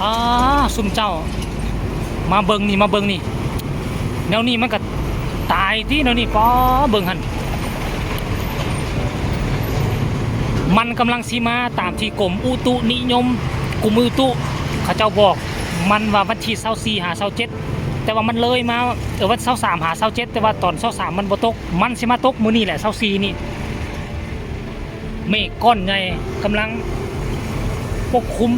ອ້າ ຊຸມເຈົ້າ ມາເບິ່ງນີ້ ມາເບິ່ງນີ້ ແນວນີ້ມັນກະຕາຍຕິ ແນວນີ້. ປ້າ ເບິ່ງຫັ້ນ ມັນກຳລັງຊິມາຕາມທີ່ກົມອຸຕຸນິຍົມ ກົມອຸຕຸເຂົາເຈົ້າບອກ ມັນວ່າວັນທີຊາວສີ່ຫາຊາວເຈັດ ແຕ່ວ່າມັນເລີຍມາ ເອີ ວັນຊາວສາມຫາຊາວເຈັດ ແຕ່ວ່າຕອນຊາວສາມມັນບໍ່ຕົກ ມັນຊິມາຕົກມື້ນີ້ແຫຼະ ຊາວສີ່ນີ້. ເມກກ້ອນໃຫຍ່ກຳລັງປົກຄຸມ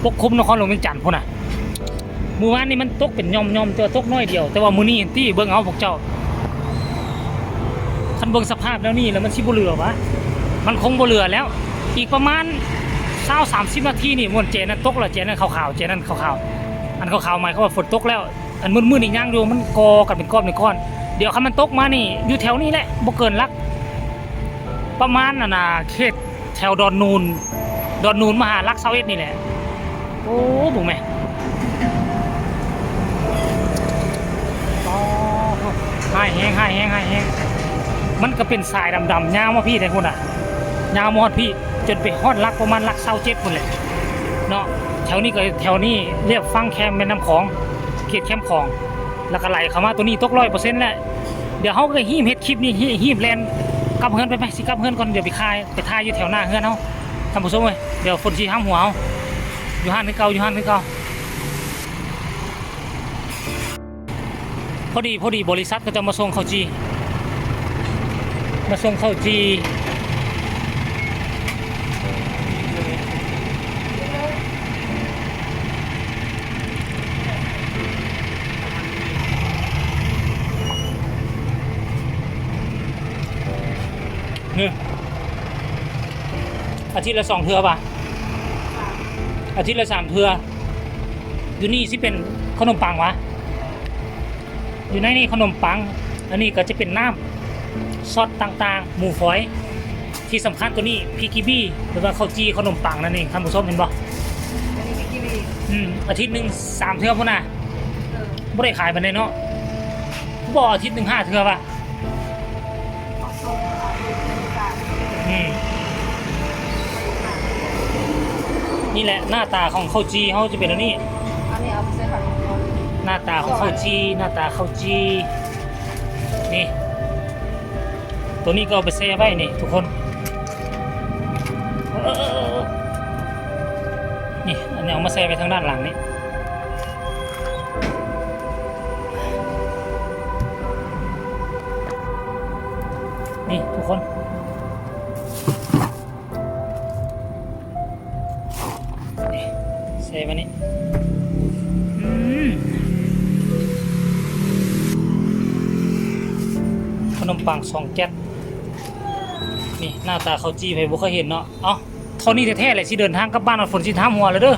ປົກຄຸມນະຄອນຫຼວງວຽງຈັນພຸ້ນນະ. ມື້ວານນີ້ມັນຕົກເປັນຫຍ່ອມໆ ແຕ່ວ່າຕົກໜ້ອຍດຽວ ແຕ່ວ່າມື້ນີ້ຫັ້ນຕິ ເບິ່ງເອົາພວກເຈົ້າ ຄັນເບິ່ງສະພາບແນວນີ້ແລ້ວມັນຊິບໍ່ເຫຼືອຫວາ? ມັນຄົງບໍ່ເຫຼືອແລ້ວ. ອີກປະມານຊາວສາມສິບນາທີນີ້ ມ່ວນແຈນັ້ນຕົກແລ້ວ ແຈນັ້ນຂາວໆ ແຈນັ້ນຂາວໆ ອັນຂາວໆໝາຍຄວາມວ່າຝົນຕົກແລ້ວ. ອັນມືດໆນີ້ຍັງຢູ່ ມັນກໍ່ກັນເປັນກ້ອນເປັນກ້ອນ. ດຽວຄັນມັນຕົກມານີ້ ຢູ່ແຖວນີ້ແຫຼະ ບໍ່ເກີນຫຼັກ ປະມານ ອັນນ່າ ເຂດແຖວດອນນູນ ດອນນູນມາຫາຫຼັກຊາວເອັດນີ້ແຫຼະ. ໂອ້ ເບິ່ງແມະ ຮ້າຍແຮງ ຮ້າຍແຮງ ຮ້າຍແຮງ. ມັນກະເປັນສາຍດຳໆ ຍາວມາພີ້ໄດພຸ້ນນະ ຍາວມາຮອດພີ້ ຈົນໄປຮອດຫຼັກ ປະມານຫຼັກຊາວເຈັດພຸ້ນແຫຼະເນາະ. ແຖວນີ້ກະ ແຖວນີ້ລຽບຝັ່ງແຄມແມ່ນ້ຳຂອງ ເຂດແຄມຂອງ ແລ້ວກະໄຫຼເຂົ້າມາໂຕນີ້ຕົກຮ້ອຍເປີເຊັນແລ້ວ. ດຽວເຮົາກະຮີບເຮັດຄລິບນີ້ ຮີບ ຮີບແລ່ນກັບເຮືອນໄປ ໄປ ຊິກັບເຮືອນກ່ອນ ດຽວໄປຖ່າຍ ໄປຖ່າຍຢູ່ແຖວໜ້າເຮືອນເຮົາ ທ່ານຜູ້ຊົມເອີຍ. ດຽວຝົນຊິຫ້ຳຫົວເຮົາ ຢູ່ຫັ້ນຄືເກົ່າ ຢູ່ຫັ້ນຄືເກົ່າ. ພໍດີ ພໍດີບໍລິສັດເຂົາເຈົ້າມາສົ່ງເຂົ້າຈີ່ ມາສົ່ງເຂົ້າຈີ່. ອາທິດລະສອງເທື່ອຫວາ? ອາທິດລະສາມເທື່ອ. ຢູ່ນີ້ຊິເປັນເຂົ້າໜົມປັງຫວາ? ຢູ່ໃນນີ້ເຂົ້າໜົມປັງ. ອັນນີ້ກະຈະເປັນນ້ຳ ຊັອດຕ່າງໆ ໝູຝອຍ. ທີ່ສຳຄັນໂຕນີ້ ພິກກີບີ ຫຼືວ່າເຂົ້າຈີ່ເຂົ້າໜົມປັງນັ້ນເອງ ທ່ານຜູ້ຊົມເຫັນບໍ່? ອືມ ອາທິດໜຶ່ງສາມເທື່ອພຸ້ນນະ. ບໍ່ໄດ້ຂາຍປານໃດເນາະ. ບໍ່ ອາທິດໜຶ່ງຫ້າເທື່ອຫວາ? ອືມ ນີ້ແຫຼະ ໜ້າຕາຂອງເຂົ້າຈີ່ເຮົາຈະເປັນແນວນີ້. ໜ້າຕາຂອງເຂົ້າຈີ່ ໜ້າຕາເຂົ້າຈີ່ ນີ້ ໂຕນີ້ກະເອົາໄປແຊ່ໄວ້ນີ້ທຸກຄົນ. ເອີ ນີ້ ອັນນີ້ເອົາມາແຊ່ໄວ້ທາງດ້ານຫຼັງນີ້. ນີ້ທຸກຄົນ ນີ້ ໃສ່ມານີ້ ອືມ ເຂົ້າໜົມປັງສອງແກັດ. ນີ້ ໜ້າຕາເຂົ້າຈີ່ ໃຜບໍ່ເຄີຍເຫັນເນາະ. ເອົ້າ ເທົ່ານີ້ແທ້ໆແຫຼະ ຊິເດີນທາງກັບບ້ານ ຝົນຊິຫ້ຳຫົວແລ້ວເດີ.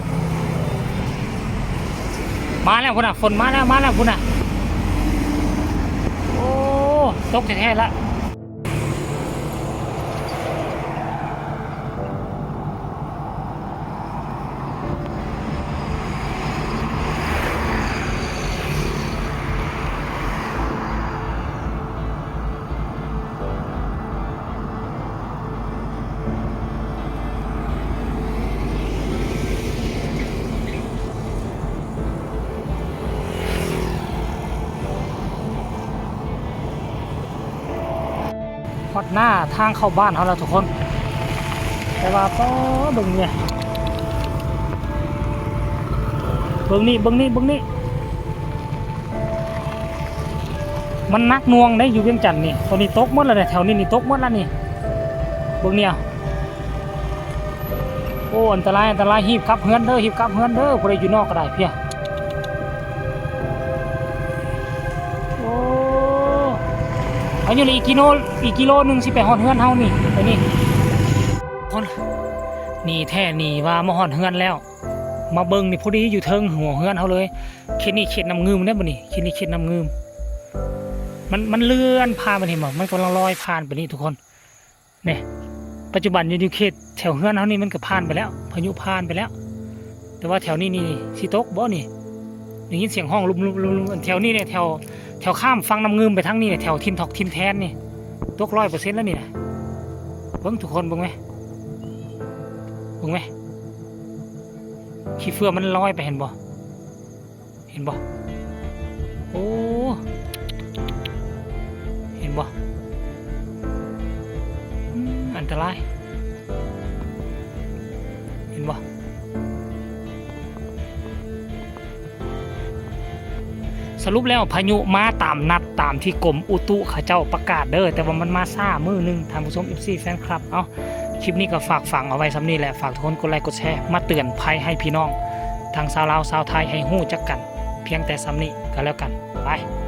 ມາແລ້ວພຸ້ນນະ ຝົນມາແລ້ວ ມາແລ້ວພຸ້ນນະ. ໂອ້ ຕົກແທ້ໆລະ. ຮອດໜ້າທາງເຂົ້າບ້ານເຮົາແລ້ວທຸກຄົນ. ແຕ່ວ່າ ປໍ ເບິ່ງນີ້ ເບິ່ງນີ້ ເບິ່ງນີ້ ເບິ່ງນີ້. ມັນໜັກໜ່ວງເດ້ ຢູ່ວຽງຈັນນີ້. ໂຕນີ້ຕົກໝົດແລ້ວເດ້ ແຖວນີ້ນີ້ຕົກໝົດແລ້ວນີ້ ເບິ່ງນີ້. ໂອ້ ອັນຕະລາຍ ອັນຕະລາຍ. ຮີບກັບເຮືອນເດີ ຮີບກັບເຮືອນເດີ ຜູ້ໃດຢູ່ນອກກະໄດ້. ເພຍ ໂອ້ ອັນນີ້ອີກກິໂລ ອີກກິໂລໜຶ່ງຊິໄປຮອດເຮືອນເຮົານີ້ ໄປນີ້. ຄົນ ນີ້ແທ້ນີ້ວ່າມາຮອດເຮືອນແລ້ວ. ມາເບິ່ງນີ້ ພໍດີຢູ່ເທິງຫົວເຮືອນເຮົາເລີຍ. ເຂດນີ້ເຂດນ້ຳງື່ມເດ້ບັດນີ້ ເຂດນີ້ເຂດນ້ຳງື່ມ. ມັນ ມັນເລື່ອນຜ່ານໄປ ເຫັນບໍ່? ມັນກຳລັງລອຍຜ່ານໄປນີ້ທຸກຄົນ. ນີ້ ປັດຈຸບັນຢູ່ ຢູ່ເຂດແຖວເຮືອນເຮົານີ້ມັນກະຜ່ານໄປແລ້ວ ພາຍຸຜ່ານໄປແລ້ວ. ແຕ່ວ່າແຖວນີ້ນີ້ຊິຕົກບໍ່ນີ້? ໄດ້ຍິນສຽງຮ້ອງລຸມໆໆໆ. ແຖວນີ້ແຫຼະ ແຖວ ແຖວຂ້າມຝັ່ງນ້ຳງື່ມໄປທາງນີ້ແຫຼະ ແຖວຖິ່ນຖອກຖິ່ນແທນນີ້ ຕົກຮ້ອຍເປີເຊັນແລ້ວນີ້ນະ. ເບິ່ງທຸກຄົນ ເບິ່ງແມ ເບິ່ງແມ. ຂີ້ເຝື້ອມັນລອຍໄປ ເຫັນບໍ່? ເຫັນບໍ່? ໂອ້ ເຫັນບໍ່? ອືມ ອັນຕະລາຍ ເຫັນບໍ່? ສະຫຼຸບແລ້ວ ພາຍຸມາຕາມນັດ ຕາມທີ່ກົມອຸຕຸເຂົາເຈົ້າປະກາດເດີ້ ແຕ່ວ່າມັນມາຊ້າມື້ໜຶ່ງ ທ່ານຜູ້ຊົມ ເອັຟຊີ ແຟນຄລັບ. ເອົ້າ ຄລິບນີ້ກໍຝາກຝັງເອົາໄວ້ສ່ຳນີ້ແຫຼະ ຝາກທຸກຄົນກົດໄລກົດແຊ ມາເຕືອນໄພໃຫ້ພີ່ນ້ອງ ທັງຊາວລາວຊາວໄທ ໃຫ້ຮູ້ຈັກກັນ ພຽງແຕ່ສ່ຳນີ້ກໍແລ້ວກັນ ໄປ.